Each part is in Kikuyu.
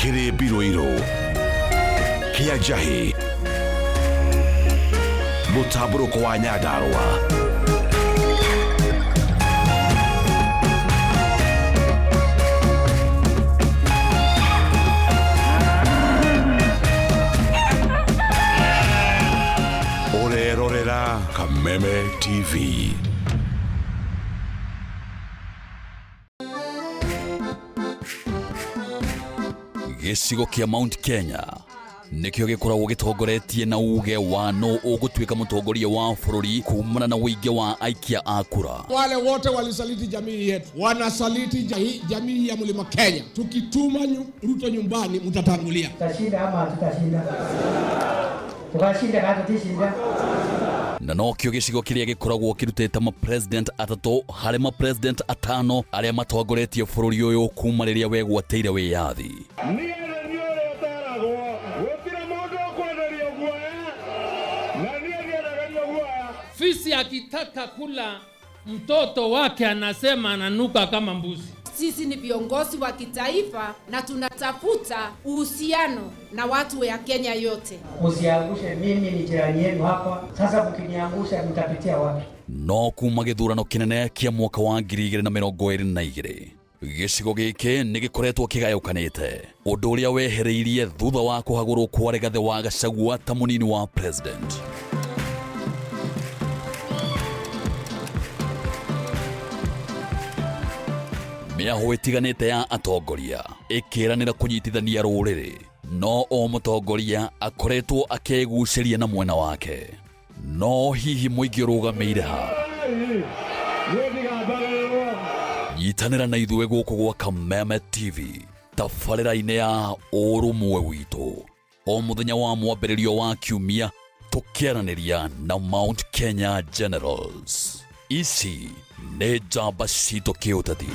Kĩrĩmbirũ kĩa njahĩ mũtambũrũko wa Nyandarũa. Ũrerorera Kameme TV. Gĩcigo kĩa Mount Kenya nĩkĩo gĩkoragwo gĩtongoretie na uge wa no ũgũtuĩka mũtongoria wa bũrũri kumana na ũingĩ wa aikia a kura. Wale wote walisaliti jamii yetu, wanasaliti jamii ya Mlima Kenya. Tukituma Ruto nyumbani, mtatangulia. Tutashinda ama hatutashinda? Tukashinda kana tutishinda? Na nokĩo gĩcigo kĩrĩa gĩkoragwo kĩrutĩte mapresident atatũ harĩ mapresident atano arĩa matongoretie bũrũri ũyũ kuma rĩrĩa wegwatĩire wĩyathi. Niĩ nĩ niĩ ũrĩa ũteragwo, gũtirĩ mũndũ ũkwenderio guoya, na niĩ ndiendagĩrio guoya. Fisi akitaka kula mtoto wake anasema ananuka kama mbuzi. Sisi ni viongozi wa kitaifa na tunatafuta uhusiano na watu ya Kenya yote. Msiangushe, mimi ni jirani yenu hapa. Sasa mkiniangusha mtapitia wapi? No kuma gĩthurano kĩnene kĩa mwaka wa 2022 gĩcigo gĩkĩ nĩ gĩkoretwo kĩgayũkanĩte, ũndũ ũrĩa wehereirie thutha wa kũhagũrwo kwa Rigathĩ wa Gachagua ta mũnini wa president. Mĩahũ ĩtiganĩte ya atongoria ĩkĩranĩra kũnyitithania rũrĩrĩ, no o mũtongoria akoretwo akĩgucĩria na mwena wake. No hihi mũingĩ ũrũgamĩire ha? Niĩ ndigambarĩrwo. Nyitanĩra na ithuĩ gũkũ gwa Kameme TV tabarĩra-inĩ ya ũrũmwe witũ o mũthenya wa mwambĩrĩrio wa kiumia, tũkĩaranĩria na Mount Kenya Generals. Ici nĩ njamba citũ kĩũteti.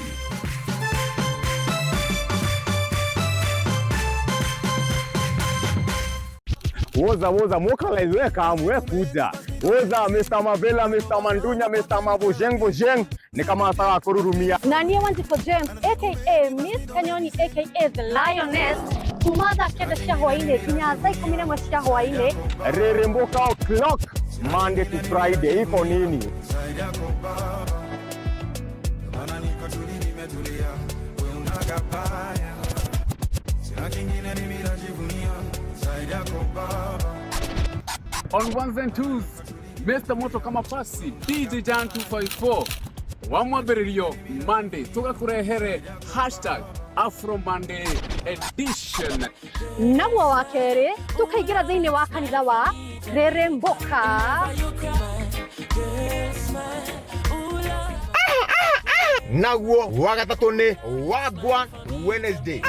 Woza woza mokalize, we kam, we kuja. Woza Mr. Mavela, Mr. Mandunya, Mr. Mabojeng Bojeng, ni kama nataka kururumia. Na niĩ Wanjikũ James aka Miss Kanyoni aka The Lioness, kuma thaa 9 cia hwaĩ-inĩ nginya thaa 11 cia hwaĩ-inĩ. Reremboka o'clock Monday to Friday, iko nini? On ones and twos, Mr. Moto kama pasi DJ Jan 254 wa mwambĩrĩrio Monday tũgakũrehere #AfroMonday edition. Naguo wa kerĩ tũkaingĩra thĩinĩ wa kanitha wa Reremboka. Naguo wa gatatũ nĩ Wagwan Wednesday.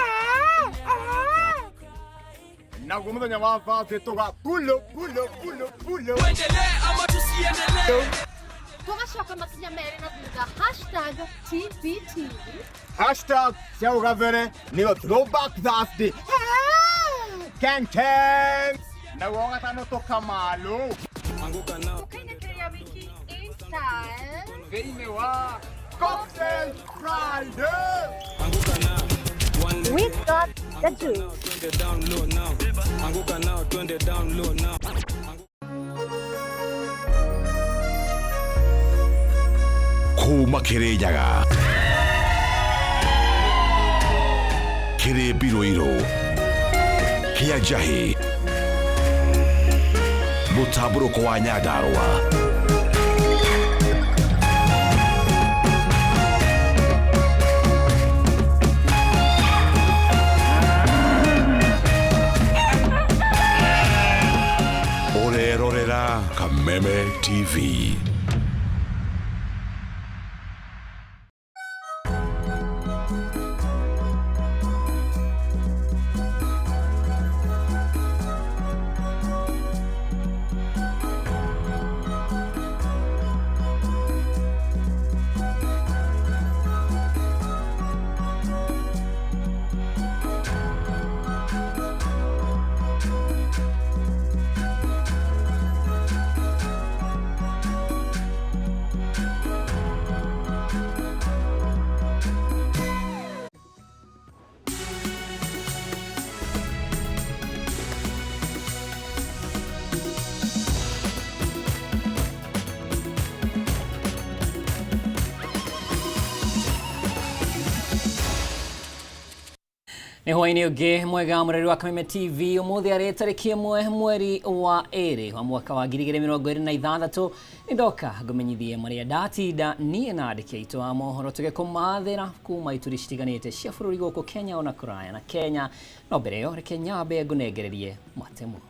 Naguo mũthenya wa Thursday tũga pulo pulo pulo pulo. Tũgacoka makinya merĩ na thutha #TBT. Hashtag cia ũgabere nĩyo Throwback Thursday. Ken Ken. Naguo wa gatano tũkamalo. Tũkainĩkĩria wiki in style thĩinĩ wa Cocktail Friday. We got the juice. Kuma Kĩrĩnyaga, Kĩrĩmbirũ kĩa njahĩ mũtambũrũko wa Nyandarũa. Ũrerorera Kameme TV. Nĩ hwaĩ-inĩ ũngĩ mwega mũreri wa Kameme TV. Ũmũthĩ arĩ tarĩki 1 mweri wa 2 wa mwaka wa 2026. Nĩ ndoka ngũmenyithie marĩa ndatinda niĩ na andĩki aitũ a mohoro tũgĩkũmathĩra kuma ituri citiganĩte cia bũrũri gũkũ Kenya ona kũraya na Kenya. No mbere ĩyo reke nyambe ngũnengererie matemo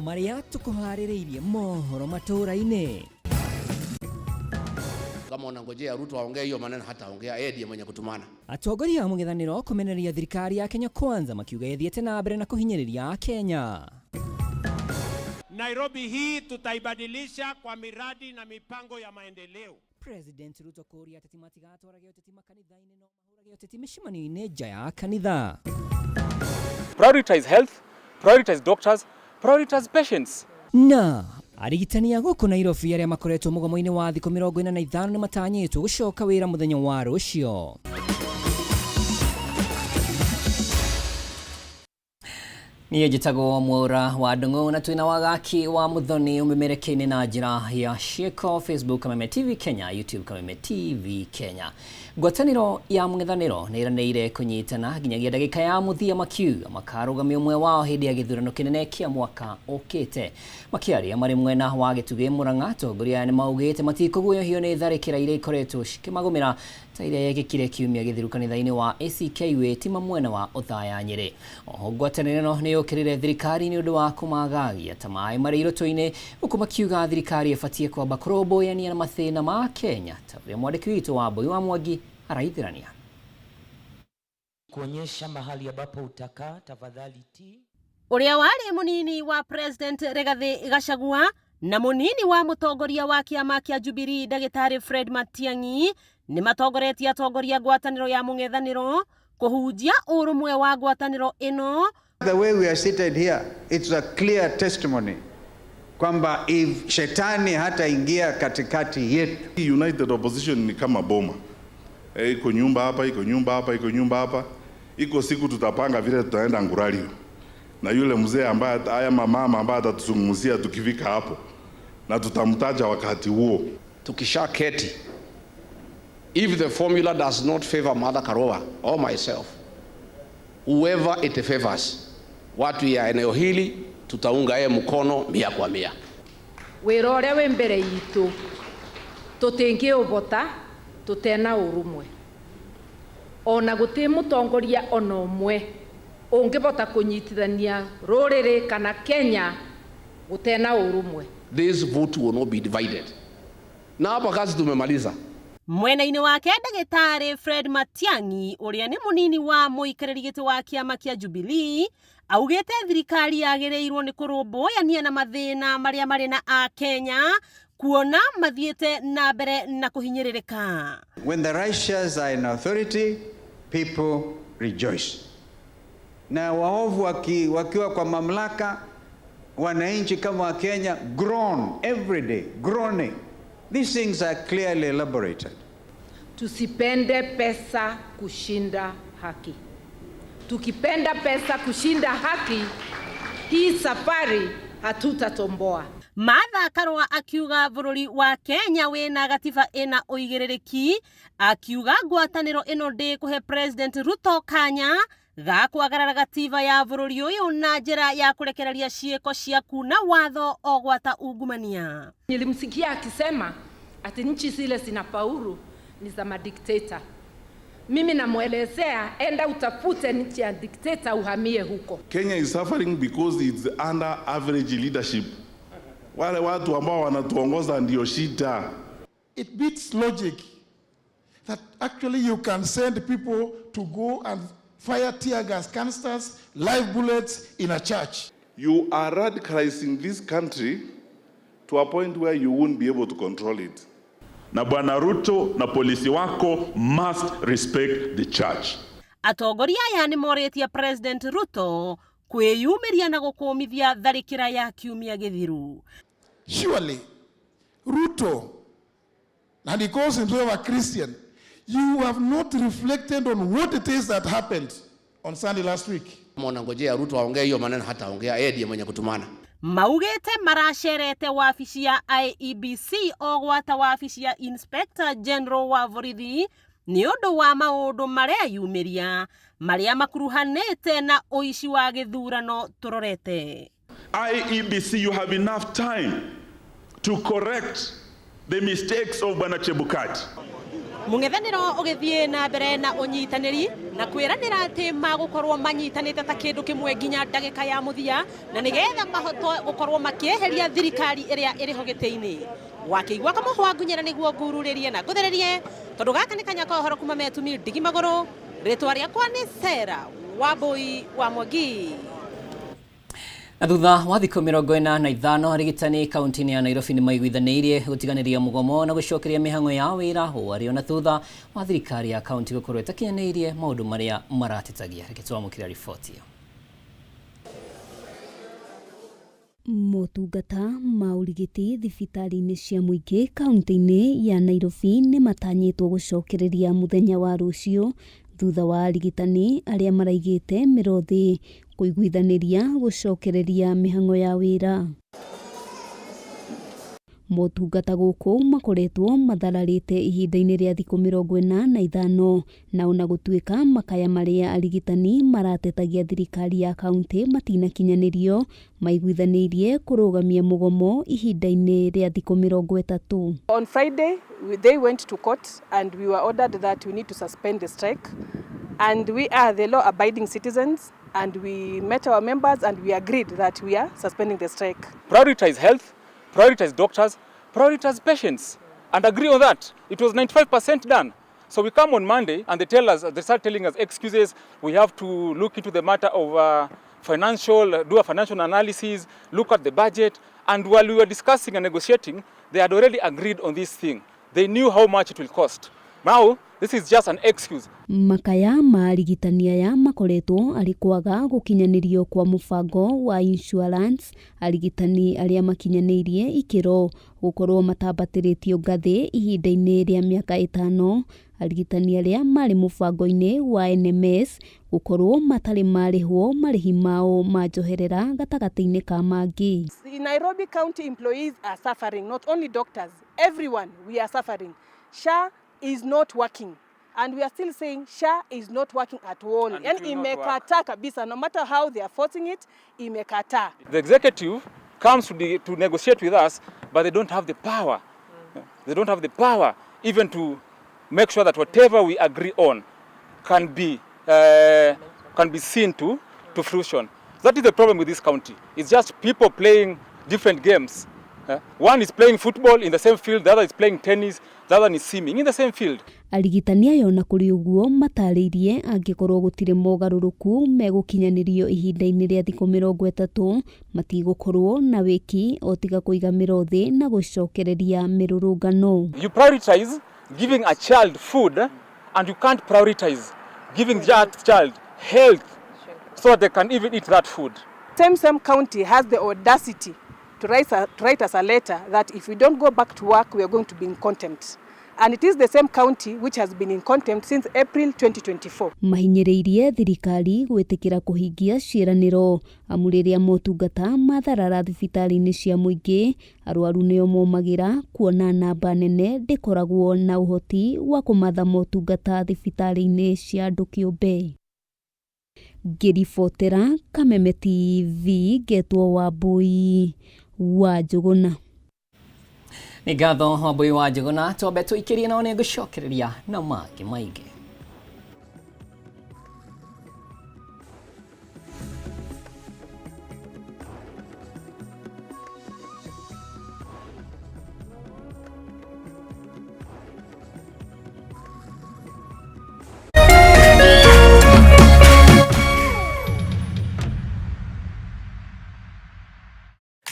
marĩa tũkũharĩrĩirie mohoro matũũra-inĩ. Kama unangojea Ruto aongee hiyo maneno, hataongea. Yeye ndiye mwenye kutumana. Atongoria a mũng'ethanĩro kũmenereria thirikari ya Kenya Kwanza makiuga ĩthiĩte na mbere na kũhinyĩrĩria Akenya. Nairobi hii tutaibadilisha kwa miradi na mipango ya maendeleo. President Ruto kũũria ateti matigatwarage ũteti makanitha-inĩ no mahũrage ũteti mĩcemanio-inĩ nja ya kanitha. Prioritize health, prioritize doctors, prioritize patients. Na arigitani a gũkũ Nairobi arĩa makoretwo mũgomo-inĩ wa thikũ 45 nĩ matanyĩtwo gũcoka wĩra mũthenya wa rũciũ. Niĩ njĩtagwo Mwaura wa Ndung'u na twĩna wagaki wa Muthoni ũmemerekia-inĩ na njĩra ya ciĩko Facebook Kameme TV Kenya, YouTube Kameme TV Kenya. Ngwatanĩro ya mũng'ethanĩro nĩ ĩranĩire kũnyitana nginyagia ndagĩka ya mũthia makiuga makarũgamia ũmwe wao hĩndĩ ya gĩthurano kĩnene kĩa mwaka ũkĩte. Makĩaria marĩ mwena wa Gĩtugĩ Mũrang'a, atongoria aya nĩ maugĩte matikũguoyohio nĩ tharĩkĩra iria ikoretwo cikĩmagũmĩra ta iria yekĩkire kiumia gĩthiru kanitha-inĩ wa ACK Wĩtima mwena wa Othaya Nyĩrĩ. Oho ngwatanĩro ĩno nĩ yũkĩrĩire thirikari nĩ ũndũ wa kũmagagia ta maĩ marĩ irũtũ-inĩ, gũkũ makiuga thirikari ĩbatiĩ kwamba kũrũmbũyania na mathĩna ma Kenya ta ũrĩa mwandĩki witũ Wambui wa Mwangi araithĩrania. Kuonyesha mahali ambapo utakaa, tafadhali ti Ũrĩa warĩ mũnini wa President Rigathĩ Gachagua na mũnini wa mũtongoria wa kĩama kĩa Jubilee ndagĩtarĩ Fred Matiang'i nĩ matongoretie atongoria ngwatanĩro ya mũng'ethanĩro kũhunjia ũrũmwe wa ngwatanĩro ĩno. The way we are seated here, it's a clear testimony kwamba if shetani hataingia katikati yetu. United Opposition ni kama boma. Iko nyumba hapa, iko nyumba hapa, iko nyumba hapa. Iko siku tutapanga vile tutaenda Nguralio. Na yule mzee ambaye haya mama ambaye atatuzungumzia tukifika hapo, na tutamtaja wakati huo. Tukisha keti, if the formula does not favor Martha Karua or myself, whoever it favors, watu ya eneo hili tutaunga yeye mkono 100 kwa 100. Wĩra ũrĩa wĩ mbere itũ tũtingĩũbota tũtena ũrũmwe, ona gũtĩ mũtongoria ona ũmwe ũngĩbota kũnyitithania rũrĩrĩ kana Kenya gũtena ũrũmwe. This vote will not be divided. Na hapa kazi tumemaliza. Mwena-inĩ wake ndagĩtarĩ Fred Matiang'i ũrĩa nĩ mũnini wa mũikarĩri gĩtĩ wa kĩama kĩa Jubilee augĩte thirikari yagĩrĩirwo nĩ kũrũmbũyania na mathĩna marĩa marĩ na akenya kuona mathiĩte na mbere na kũhinyĩrĩrĩka. When the righteous are in authority, people rejoice. Na waovu wakiwa kwa mamlaka, wananchi kama wa Kenya groan every day, groaning. These things are clearly elaborated. Tusipende pesa kushinda haki. Tukipenda pesa kushinda haki, hii safari hatutatomboa. Martha Karua akiuga bũrũri wa Kenya wĩna gatiba ĩna ũigĩrĩrĩki, akiuga ngwatanĩro ĩno ndĩkũhe President Ruto kanya ga kwagarara gatiba ya bũrũri ũyũ na njĩra ya kũrekereria ciĩko cia kuna watho o gwata ungumania. Nilimsikia akisema ati nchi zile zinafaulu ni za madikteta. Mimi namwelezea, enda utafute nchi ya dikteta uhamie huko. Kenya is suffering because it's under average leadership. Wale watu ambao wanatuongoza ndio shida. It beats logic that actually you can send people to go and fire tear gas canisters, live bullets in a church. You are radicalizing this country to a point where you won't be able to control it. Na Bwana Ruto na polisi wako must respect the church. Atongoria aya nĩ morĩtie President Ruto kwĩyumĩria na gũkũmithia tharĩkĩra ya kiumia gĩthiru. Surely, Ruto, and he calls himself a Christian, you have not reflected on what it is that happened on Sunday last week. Kama unangojea Ruto aongee hiyo maneno, hataongea. Yeye ndiye mwenye kutumana. Maugĩte maracerete wabici ya IEBC o gwata wabici ya Inspector General wa borithi. Nĩ ũndũ wa maũndũ mareyumĩria marĩa makuruhanĩte na ũici wa gĩthurano tũrorete. IEBC, you have enough time to correct the mistakes of Bwana Chebukati. Mũng'ethanĩro ũgĩthiĩ na mbere na ũnyitanĩri na kwĩranĩra atĩ magũkorwo manyitanĩte ta kĩndũ kĩmwe nginya ndagĩka ya mũthia na nĩgetha mahote gũkorwo makĩeheria thirikari ĩrĩa ĩrĩho gĩtĩ-inĩ. Wakĩigua kamũhwa ngunyĩra nĩguo ngururĩrie na ngũthĩrĩrie tondũ gaka nĩ kanya ka ũhoro kuma metumi ndigi magũrũ. Rĩtwa rĩakwa nĩ Sarah Wambui wa Mwangi. Na thutha wa thikũ 45 arigitani kaunti-inĩ ya Nairobi nĩ maiguithanĩirie gũtiganĩria mũgomo na gũcokeria mĩhang'o ya wĩra ũũ arĩ ona thutha wa thirikari ya kaunti gũkorwo ĩtakinyanĩirie maũndũ marĩa maratetagia. Reke twamũkĩre riboti ĩyo. Motungata ma ũrigiti thibitarĩ-inĩ cia mũingĩ kaunti-inĩ ya Nairobi nĩ matanyĩtwo gũcokereria mũthenya wa rũciũ thutha wa arigitani arĩa maraigĩte mĩro thĩ kũiguithanĩria gũcokereria mĩhang'o ya wĩra. Motungata gũkũ makoretwo mathararĩte ihinda-inĩ rĩa thikũ 45 na ona gũtuĩka makaya marĩa arigitani maratetagia thirikari ya kaunti matinakinyanĩrio maiguithanĩirie kũrũgamia mũgomo ihinda-inĩ rĩa thikũ 30. On Friday, they went to court and we were ordered that we need to suspend the strike. And we are the law-abiding citizens, and we met our members and we agreed that we are suspending the strike. Prioritize health, prioritize doctors, prioritize patients, and agree on that. It was 95% done. So we come on Monday and they start telling us excuses. We have to look into the matter of financial, do a financial analysis, look at the budget. And while we were discussing and negotiating, they had already agreed on this thing. They knew how much it will cost. Now, this is just an excuse. Makaya ma arigitani aya makoretwo arĩ kwaga gũkinyanĩrio kwa mũbango wa insurance arigitani arĩa makinyanĩirie ikĩro gũkorwo matambatĩrĩtio ngathĩ ihinda-inĩ rĩa mĩaka 5 arigitani arĩa marĩ mũbango-inĩ wa NMS gũkorwo matarĩ marĩhwo marĩhi mao ma njoherera gatagatĩ-inĩ ka mangĩ. In Nairobi County, employees are suffering, not only doctors, everyone, we are suffering. SHA is not working. And we are still saying SHA is not working at all. And Yani it will not work. imekataa kabisa, no matter how they are forcing it, imekataa. The executive comes to negotiate with us, but they don't have the power. They don't have the power even to make sure that whatever we agree on can be seen to fruition. That is the problem with this county. It's just people playing different games. One is playing football in the same field, the other is playing tennis, the other is swimming in the same field. Arigitani ayo na kũrĩ ũguo matarĩirie angĩkorwo gũtirĩ mogarũrũku megũkinyanĩrio ihinda-inĩ rĩa thikũ 30 matigũkorwo na wĩki o tiga kũiga mĩro thĩ na gũcokereria mĩrũrũngano. You prioritize giving a child food and you can't prioritize giving that child health so that they can even eat that food. Same county has the audacity to write us a letter that if we don't go back to work, we are going to be in contempt. And it is the same county which has been in contempt since April 2024. Mahinyĩrĩirie thirikari gwĩtĩkĩra kũhingia ciĩranĩro amu rĩrĩa motungata matharara thibitarĩ-inĩ cia mũingĩ arwaru nĩo momagĩra kuona namba nene ndĩkoragwo na ũhoti wa kũmatha motungata thibitarĩ-inĩ cia andũ kĩũmbe. Ngĩribotera Kameme TV ngetwo Wambui wa Njũgũna. Nĩ ngatho Wambui wa Njũgũna, twambe tũikĩrie nao nĩ ngũcokereria na mangĩ maingĩ.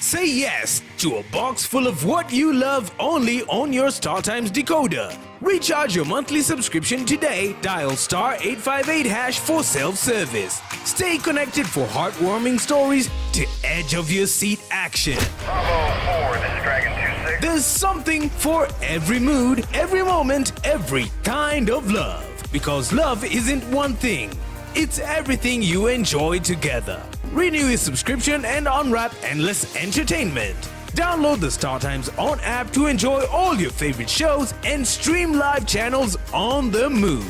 Say yes to a box full of what you love only on your StarTimes decoder. Recharge your monthly subscription today. Dial *858# for self-service. Stay connected for heartwarming stories to edge of your seat action. Bravo 4, this is Dragon 26. There's something for every mood, every moment, every kind of love. Because love isn't one thing. It's everything you enjoy together. Renew your subscription and unwrap endless entertainment. Download the StarTimes On app to enjoy all your favorite shows and stream live channels on the move.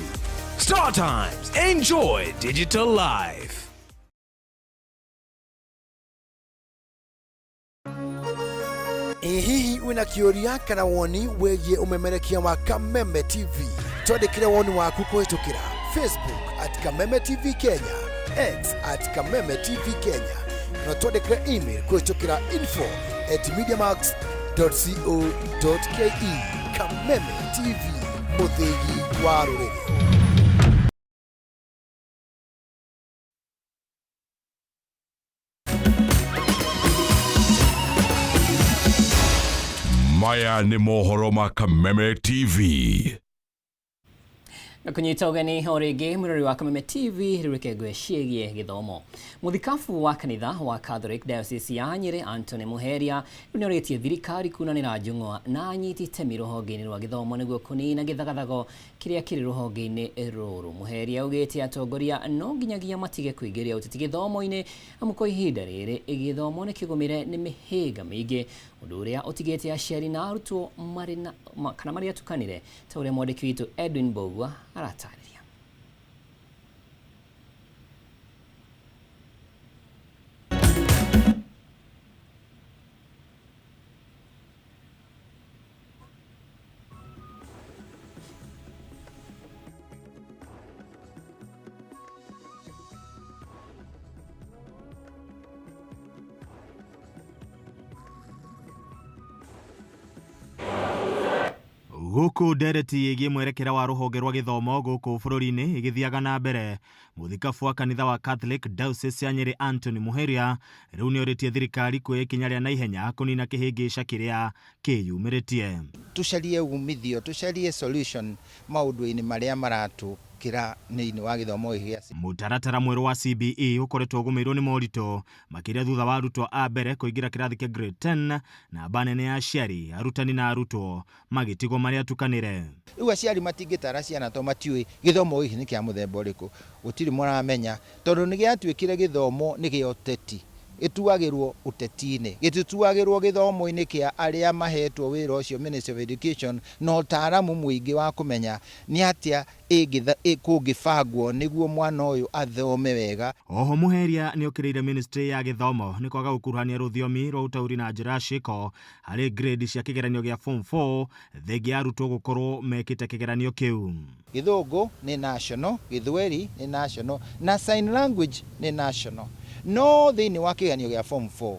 StarTimes, enjoy digital life. Ĩ hihi wĩna kĩũria kana woni wĩgiĩ ũmemerekia wa Kameme TV? Twandĩkĩre woni waku kũhĩtũkĩra Facebook at Kameme TV Kenya, X at Kameme TV Kenya, kana twandĩkĩre email kũhĩtũkĩra info at mediamax.co.ke. Kameme TV, mũthĩgi wa rũrĩrĩ. Maya nĩ mohoro ma Kameme TV. Na kunyita ũgeni o rĩngĩ mwĩrori wa Kameme TV rĩu reke ngwe ciĩgiĩ gĩthomo. Mũthikabu wa kanitha wa Catholic Diocese ya Nyĩrĩ Anthony Muheria rĩu nĩorĩtie thirikari kunanĩra njũng'wa na anyiti itemi rũhonge-inĩ rwa gĩthomo nĩguo kũnina gĩthagathago kĩrĩa kĩrĩ rũhonge-inĩ rũrũ. Muheria augĩte atongoria no nginyagia matige kũingĩria ũteti gĩthomo-inĩ amu kwa ihinda rĩrĩ gĩthomo nĩ kĩgũmĩre nĩ mĩhĩnga mĩingĩ, ũndũ ũrĩa ũtigĩte aciari na arutwo marĩ na kana marĩ atukanĩre ta ũrĩa mwandĩki witũ Edwin Mbugua aratarĩria. Gũkũ ndereti ĩgiĩ mwerekera wa rũhonge rwa gĩthomo gũkũ bũrũri-inĩ ĩgĩthiaga na mbere, mũthikabu wa kanitha wa Catholic Diocese ya Nyĩrĩ Anthony Muheria rĩu nĩorĩtie thirikari kuoya ikinya rĩa naihenya kũnina kĩhĩngĩca kĩrĩa kĩyumĩrĩtie. Tucarie umithio, tucarie solution maũndũ-inĩ marĩa maratũkĩra thĩinĩ wa gĩthomo gĩkĩ gĩa Mũtaratara mwerũ wa CBE ũkoretwo ũgũmĩirwo nĩ moritũ makĩria thutha wa arutwo a mbere kũingĩra kĩrathi kĩa grade 10, namba nene ya aciari, arutani na arutwo magĩtigwo marĩ atukanĩre. Rĩu aciari matingĩtara ciana tondũ matiũĩ gĩthomo gĩkĩ nĩ kĩa mũthemba ũrĩkũ, gũtirĩ mũramenya tondũ nĩ gĩatuĩkire gĩthomo nĩ gĩa ũteti, gĩtuagĩrwo ũteti-inĩ, gĩtituagĩrwo gĩthomo-inĩ kĩa arĩa mahetwo wĩra ũcio Ministry of Education na ũtaaramu mũingĩ wa kũmenya nĩ atĩa kũngĩbangwo nĩguo mwana ũyũ athome wega. Oho Muheria nĩokĩrĩire ministry ya gĩthomo nĩ kwaga gũkuruhania rũthiomi rwa ũtaũri na njĩra ya ciĩko harĩ grade cia kĩgeranio gĩa form 4 thengia ya arutwo gũkorwo mekĩte kĩgeranio kĩu. Gĩthũngũ nĩ national, Gĩthweri nĩ national na sign language nĩ national. No thĩinĩ wa kĩgeranio gĩa form 4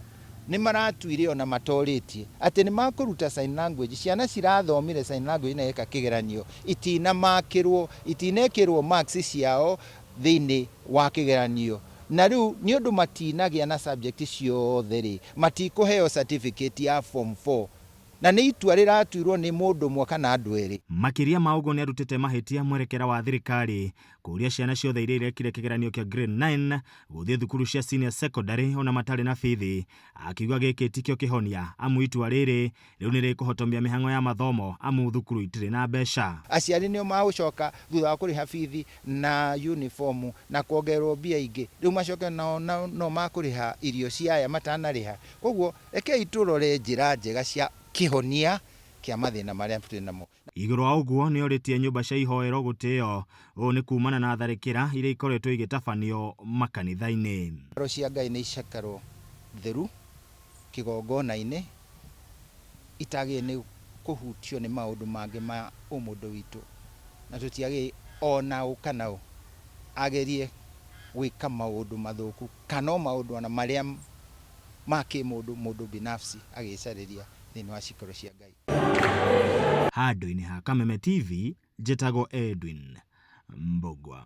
nĩ maratuire ona matorĩtie atĩ nĩ makũruta sign language. Ciana cirathomire sign language na gĩka kĩgeranio itinamakĩrwo, itinekĩrwo marks ciao thĩinĩ wa kĩgeranio, na rĩu nĩ ũndũ matinagĩa na subject ciothe rĩ, matikũheo certificate ya form 4, na nĩ itua rĩratuirwo nĩ mũndũ ũmwe kana andũ erĩ. Makĩria ma ũguo nĩarutĩte mahĩtia mwerekera wa thirikari kũria ciana ciothe iria irekire kĩgeranio kĩa grade 9 gũthiĩ thukuru cia senior secondary ona matarĩ na bithi, akiuga gĩkĩ tikĩo kĩhonia amu itua rĩrĩ rĩu nĩ rĩkũhotomia mĩhang'o ya mathomo amu thukuru itirĩ na mbeca. Aciari nĩo magũcoka thutha wa kũrĩha bithi na uniform na kuongererwo mbia ingĩ, rĩu macoke nao no makũrĩha irio cia aya matanarĩha. Koguo rekei tũrore njĩra njega cia kĩhonia kĩa mathĩna marĩa twĩ namo. Igũrũ wa ũguo nĩorĩtie nyũmba cia ihoero gũtĩo, ũũ nĩ kumana na tharĩkĩra iria ikoretwo igĩtabanio makanitha-inĩ. Ngoro cia Ngai nĩ icakaro theru kĩgongona-inĩ itagĩrĩire nĩ kũhutio nĩ maũndũ mangĩ ma ũmũndũ witũ, na tũtiagĩrĩire ona ũ kana ũ agerie gwĩka maũndũ mathũku kana o maũndũ ona marĩa ma kĩmũndũ mũndũ binafsi agĩcarĩria thĩinĩ wa cikaro cia Ngai. Handũ-inĩ ha Kameme TV njĩtagwo Edwin Mbugua.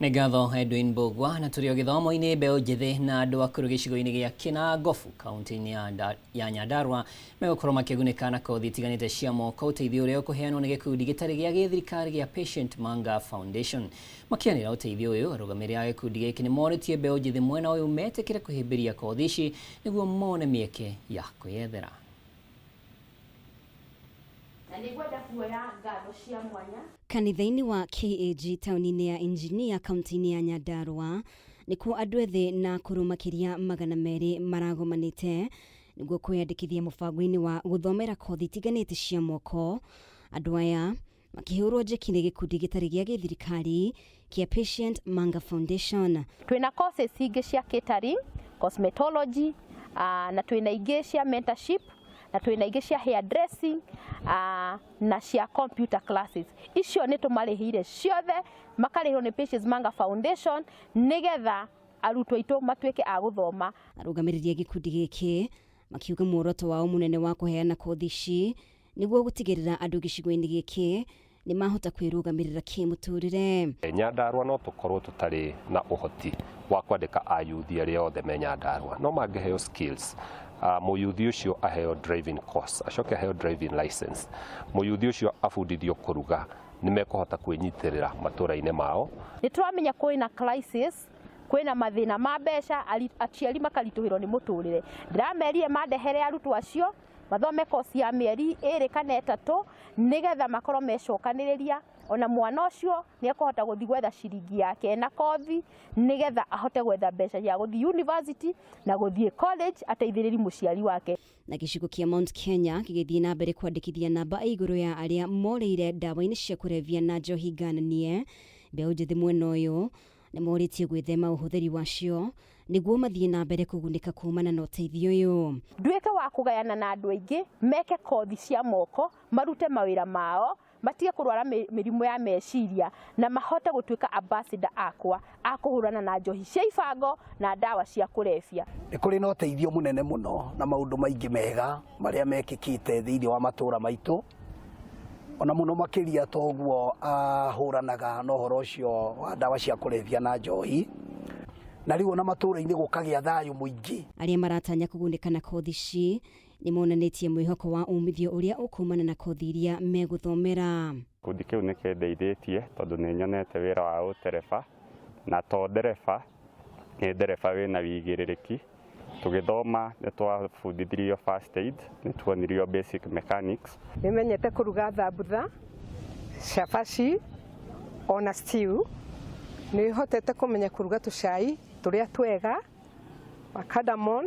Nĩ ngatho Edwin Mbugua. Na tũrĩ o gĩthomo-inĩ, mbeũ njĩthĩ na andũ akũrũ gĩcigo-inĩ gĩa Kĩnangobu kaunti-inĩ ya Nyandarua megũkorwo makĩgunĩka na kothi itiganĩte cia moko, ũteithio ũrĩa ũkũheanwo nĩ gĩkundi gĩtarĩ gĩa gĩthirikari gĩa Patient Manga Foundation. Makĩanĩra ũteithio ũyũ, arũgamĩrĩri a gĩkundi gĩkĩ nĩ morĩtie mbeũ njĩthĩ mwena ũyũ metĩkĩre kũhĩmbĩria kothi ici nĩguo mone mĩeke ya kwĩyethera. Kanitha-inĩ wa KAG taũni-inĩ ya Engineer kaunti-inĩ ya Nyandarua. Nĩkuo andũ ethĩ na akũrũ makĩria 200 maragomanĩte nĩguo kwĩyandĩkithia mũbango-inĩ wa gũthomera kothi itiganĩte cia moko. Andũ aya makĩhũrwo njeki nĩ gĩkundi gĩtarĩ gĩa gĩthirikari kĩa Patient Manga Foundation. Twĩna courses ingĩ cia catering, cosmetology, na twĩna ingĩ cia mentorship, na twĩna ingĩ cia hair dressing, na cia computer classes. Icio nĩ tũmarĩhĩire ciothe, makarĩhwo nĩ Patience Manga Foundation nĩgetha arutwo aitũ matuĩke a gũthoma. Arũgamĩrĩri a gĩkundi gĩkĩ makiuga muoroto wao mũnene wa kũheana kothi ici nĩguo gũtigĩrĩra andũ gĩcigo-inĩ gĩkĩ nĩ mahota kwĩrũgamĩrĩra kĩmũtũrĩre. Nyandarua no tũkorwo tũtarĩ na ũhoti wa kwandĩka ayuthi arĩa othe me Nyandarua, no mangĩheo skills, mũyuthi ũcio aheo driving course, acoke aheo driving license, mũyuthi ũcio abundithio kũruga, nĩ mekũhota kwĩnyitĩrĩra matũra-inĩ mao. Nĩ tũramenya kwĩna crisis, kwĩna mathĩna ma mbeca, aciari makaritũhĩrwo nĩ mũtũrĩre. Ndĩramerire mandehere arutwo acio mathome kosi ya mĩeri 2 kana 3 nĩgetha makorwo mecokanĩrĩria, ona mwana ũcio nĩ ekũhota gũthiĩ gwetha ciringi yake na kothi nĩgetha ahote gwetha mbeca cia gũthiĩ university na gũthiĩ college ateithĩrĩrie mũciari wake. Na gĩcigo kĩa Mount Kenya gĩgĩthiĩ na mbere kwandĩkithia namba igũrũ ya arĩa morĩire ndawa-inĩ cia kũrebia na njohi ngananie. Mbeũ njĩthĩ mwena ũyũ nĩ morĩtie gwĩthema ũhũthĩri wacio nĩguo mathiĩ na mbere kũgunĩka kumana na ũteithio ũyũ. Nduĩke wa kũgayana na andũ aingĩ meke kothi cia moko, marute mawĩra mao, matige kũrwara mĩrimũ ya meciria na mahote gũtuĩka ambassador akwa a kũhũrana na njohi cia ibango na ndawa cia kũrebia. Nĩ kũrĩ na ũteithio mũnene mũno na maũndũ maingĩ mega marĩa mekĩkĩte thĩinĩ wa matũũra maitũ, ona mũno makĩria toguo ahũranaga na ũhoro ũcio wa ndawa cia kũrebia na njohi, na rĩu ona matũũra-inĩ gũkagĩa thayũ mũingĩ. Arĩa maratanya kũgunĩka na kothi ici nĩ monanĩtie mwĩhoko wa umithio ũrĩa ũkumana na kothi iria megũthomera. Gĩkundi kĩu nĩ kĩndeithĩtie tondũ nĩ nyonete wĩra wa ũtereba, na to ndereba, nĩ ndereba wĩna wĩigĩrĩrĩki. Tũgĩthoma nĩ twabundithirio first aid, nĩ tuonirio basic mechanics. Nĩmenyete kũruga thambutha, cabaci, ona stew. Nĩhotete kũmenya kũruga tũcai tũrĩa twega, wa cardamom.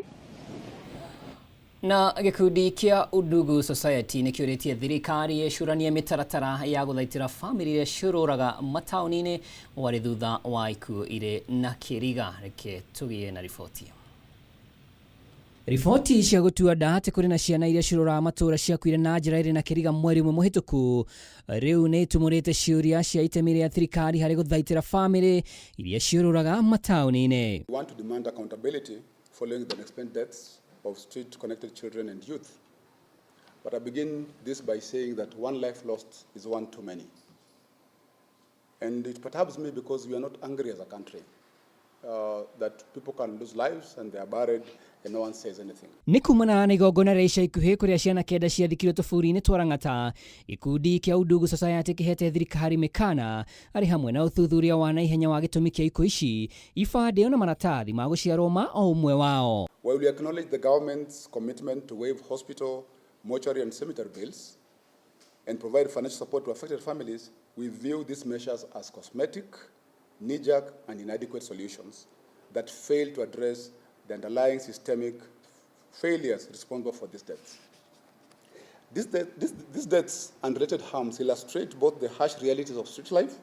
Na gĩkundi kĩa Undugu Society nĩ kĩũrĩtie thirikari ĩcũranie mĩtaratara ya gũthaitĩra bamĩrĩ iria ciũrũraga mataũni-inĩ warĩ thutha wa ikuũ irĩ na kĩriga. Reke tũgĩe na riboti. Riboti cia gũtua nda atĩ kũrĩ na ciana iria ciũrũraga matũũra ciakuire na njĩra ĩrĩ na kĩriga mweri ũmwe mũhĩtũku rĩu nĩ itumũrĩte ciũria cia itemi rĩa thirikari harĩ gũthaitĩra bamĩrĩ iria ciũrũraga mataũni-inĩ. We want to demand accountability following the unexplained deaths of street-connected children and youth. But I begin this by saying that one life lost is one too many. And it perturbs me because we are not angry as a country, that people can lose lives and they are buried and no one says anything. Nĩ kumana na igongona rĩa ica ikuhĩ kũrĩa ciana 9 ciathikirwo tũburi-inĩ twa Lang'ata, gĩkundi kĩa Undugu Society kĩhete thirikari mĩkana arĩ hamwe na ũthuthuria wa naihenya wa gĩtũmi kĩa ikuũ ici, ibandĩ ona maratathi ma gũciarwo ma o ũmwe wao. While we acknowledge the government's commitment to waive hospital, mortuary and cemetery bills and provide financial support to affected families, we view these measures as cosmetic, knee-jerk and inadequate solutions that fail to address the underlying systemic failures responsible for these deaths. These deaths and related harms illustrate both the harsh realities of street life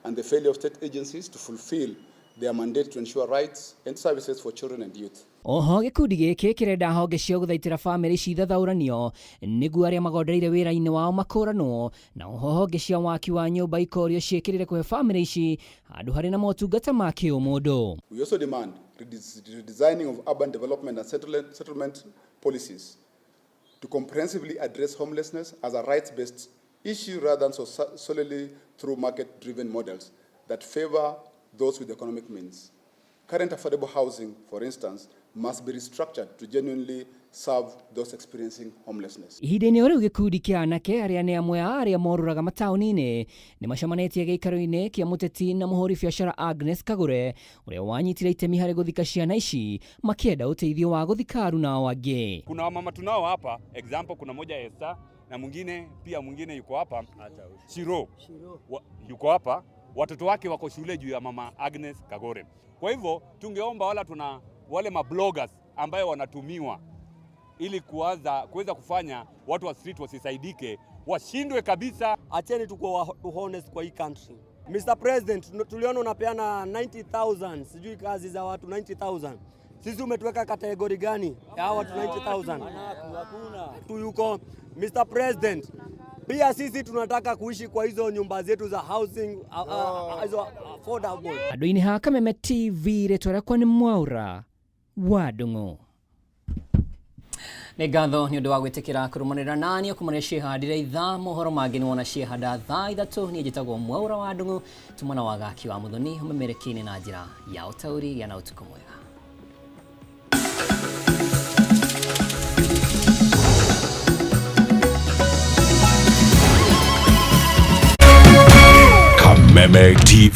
and the failure of state agencies to fulfill their mandate to ensure rights and services for children and youth. Oho gĩkundi gĩkĩ kĩrenda honge cia gũthaitĩra bamĩrĩ cithathaũranio nĩguo arĩa magondereire wĩra-inĩ wao makũranwo, na oho honge cia waki wa nyũmba ikorio ciĩkĩrĩre kũhe bamĩrĩ ici handũ harĩ na motungata ma kĩũmũndũ. We also demand redesigning of urban development and settlement policies to comprehensively address homelessness as a rights-based issue rather than solely through market-driven models that favor those with economic means. Current affordable housing, for instance, must be restructured to genuinely serve those experiencing homelessness. Ihinda-inĩ o rĩu gĩkundi kĩa anake arĩa nĩ amwe a arĩa morũraga mataũni-inĩ nĩ macemanĩtie gĩikaro-inĩ kĩa mũteti na mũhũri biacara Agnes Kagure ũrĩa wanyitire itemi harĩ gũthika ciana ici makĩenda ũteithio wa gũthika aruna angĩ. Kuna wamama tunao hapa, example kuna moja Esther na mwingine pia mwingine yuko hapa Shiro. Yuko hapa. Watoto wake wako shule juu ya mama Agnes Kagore. Kwa hivyo tungeomba wala tuna wale mabloggers ambayo wanatumiwa ili kuweza kufanya watu wa street wasisaidike, washindwe kabisa. Acheni tuko honest kwa hii country. Mr. President, tuliona unapeana 90,000 sijui kazi za watu 90,000. Sisi umetuweka category gani ya watu 90,000? Hakuna. Tu yuko Mr. President. Pia sisi tunataka kuishi kwa hizo nyumba zetu za housing hizo affordable. Andũ-inĩ ha Kameme TV rĩtwa rĩakwa nĩ Mwaura wa Ndung'u. Nĩ ngatho nĩ ũndũ wa gwĩtĩkĩra kũrũmanĩrĩra nani kũmarĩa ciĩhandire ithaa mohoro mangĩ nĩ wona ciĩhanda thaa 3. Niĩ njĩtagwo Mwaura wa Ndung'u, tumana wa gaki wa Muthoni ũmemerekie-inĩ na njĩra ya ũtaũri. Gĩa na ũtukũ mwega. Kameme TV.